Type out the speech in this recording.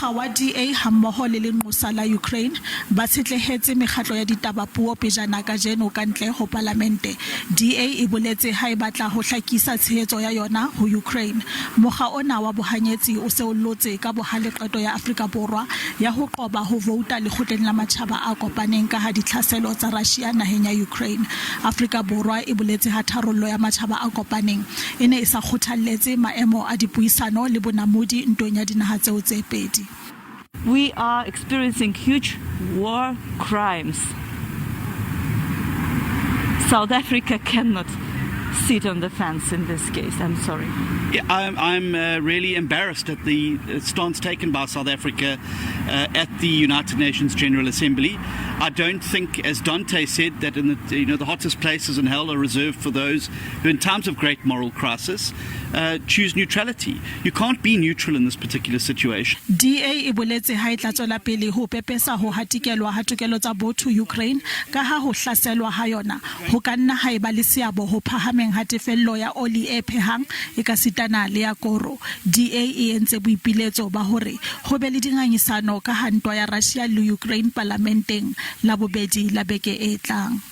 Mokga wa DA hammoho le lenqosa la Ukraine ba tshetlehetse mekgatlo ya ditaba puo pejana kajeno ka ntle ho palamente. DA e boletse ha e batla ho hlakisa tshehetso ya yona ho Ukraine. Mokga ona wa bohanyetsi o se o llotse ka bohale qeto ya Afrika Borwa ya ho qoba ho vouta lekgotleng la Matjhaba a Kopaneng kaha ditlhaselo tsa Russia naheng ya Ukraine. Afrika Borwa e boletse ha tharollo ya Matjhaba a Kopaneng e ne e sa kgothalletse maemo a dipuisano le bonamodi ntweng ya dinaha tseo tse pedi. We are experiencing huge war crimes. South Africa cannot sit on the fence in this case. I'm sorry. Yeah, I'm really embarrassed at the stance taken by South Africa at the United Nations General Assembly. I don't think, as Dante said, that in the, you know the hottest places in hell are reserved for those who, in times of great moral crisis, choose neutrality. You can't be neutral in this particular situation. DA e boletse ha e tla tswela pele ho pepesa ho hatikelwa ha tokelo tsa botho Ukraine ka ha ho hlaselwa ha yona ho ka nna ha eba le seabo ho phahameng ha tefello ya oli e phehang ekasitana le ya koro. DA e entse boipiletso ba hore ho be le dingangisano ka ha ntwa ya Russia le Ukraine palamenteng Labobedi la beke e tlang.